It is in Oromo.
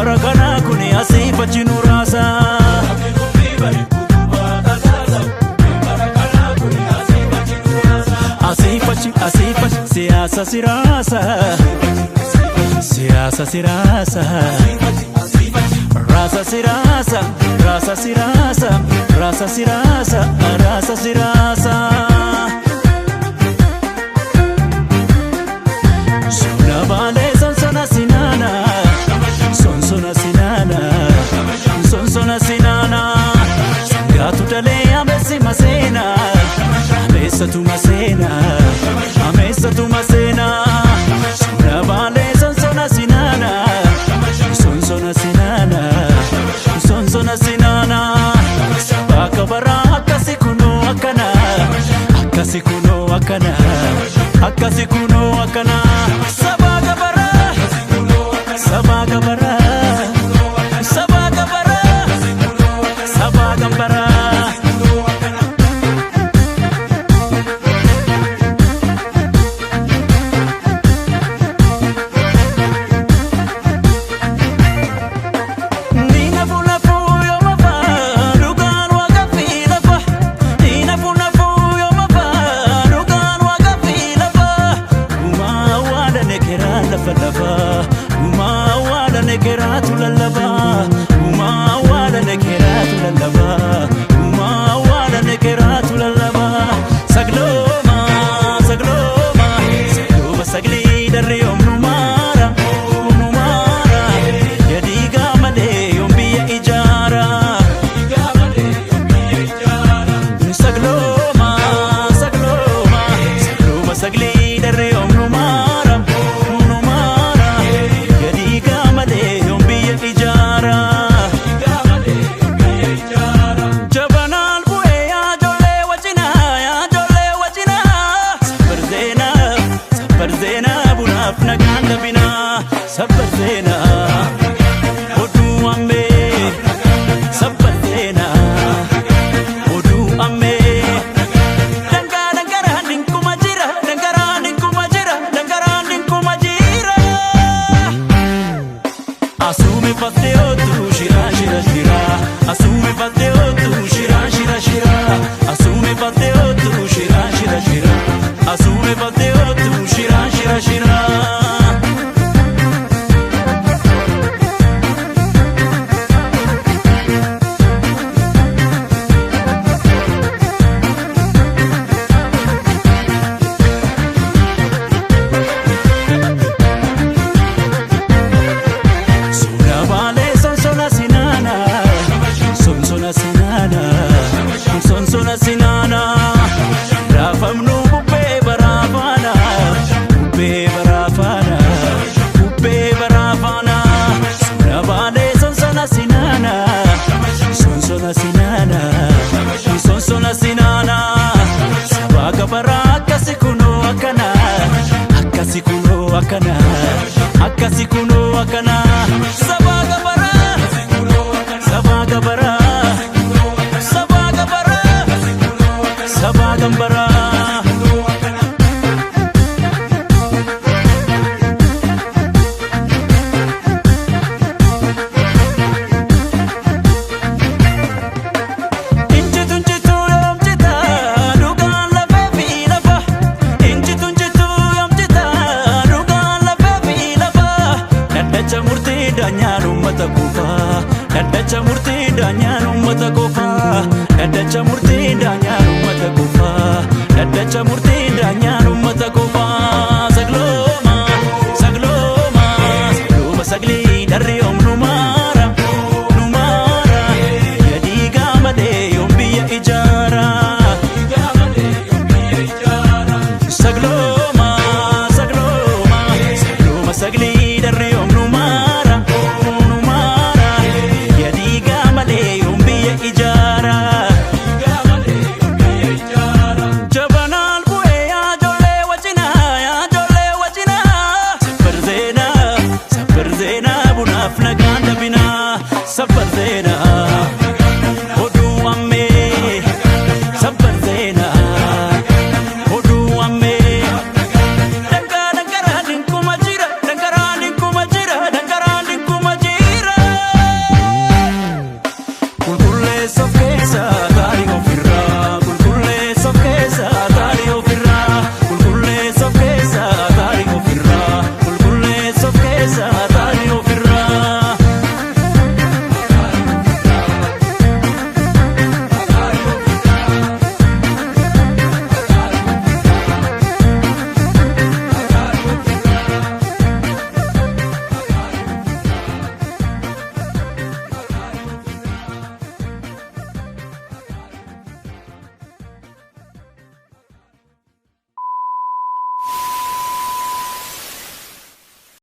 Bara kanaa kuni asii fachi nu raasa. Asii fachi asii fachi siyaasa siraasa. Siyaasa siraasa. Rasa sirasa, rasa sirasa, rasa sirasa, rasa sirasa. Sona bale sonsona sinana, sonsona sinana, sonsona sinana. Sangaatu dalee amesi masena, amesatu masena, amesatu masena. Sona bale sonsona sinana, sonsona sinana, sonsona sinana. Bakka baraa akkasi kunoo akkana, akkasi kunoo akkana, akkasi kunoo akkana. Sabaa gabaraa, sabaa gabaraa, sabaa gabaraa, sabaa gambaraa. Ni nafu nafu yoo mafa, dhugaan waaqa fi lafa. Ni nafu nafu yoo mafa, dhugaan waaqa fi lafa. Gumaa waala nekeraa lafa lafa, gumaa waala nekeraatu lallaba. Gumaa waala nekeraatu lallaba, gumaa waala nekeraatu lallaba. Saglooma saglooma, saglooma saglii darri yoom numaara, numaara. Yadiigaa malee yoom biyya ijaara. Saglooma saglooma, saglooma saglii darri yoom numaara, numaara. Yadiigaa malee yoom biyya ijaara. Jabanaan bu'ee yaa ijoollee wajjinaa yaa ijoollee wajjinaa. Sabbar seenaa sabbar seenaa bunaaf nagaan dhabinaa sabbar seenaa. Oduu ammee sabbar seenaa oduu ammee. Dangaa dangaraan dinkuma jira dangaraan dinkuma jira dangaraan dinkuma jira. Asume fatte otu shira shira shira. Asume fatte otu shira shira shira. Asume fatte otu shira shira shira. Asume fatte otu shira shira shira. Sona bale sonsona sinana, sonsona sinana, sonsona sinana. Raafamnu bubbee baraafaana, bubbee baraafaana, bubbee baraafaana. Sona bale sonsona sinana, sonsona sinana, sonsona sinana. Sabaa gabaraa akkasi kunoo akkana, akkasi kunoo akkana, akkasi kunoo akkana. Sabaa gabaraa, sabaa gabaraa, sabaa gabaraa, sabaa gambaraa. Injitu injitu yoom jita dhugaan lafee fi lafa. Injitu injitu yoom jita dhugaan lafee fi lafa. Dhaddacha murtii daanyaan uummata kuufa. Dhaddacha murtii daanyaan uummata kuufa. Dhaddacha murtii daanyaan uummata kuufa. Dhaddacha murtii daanyaan uummata kuufa. Saglooma saglooma saglooma saglii darri yoom numaara numaara. Yadiigaa malee yoom biyya ijaara. Saglooma.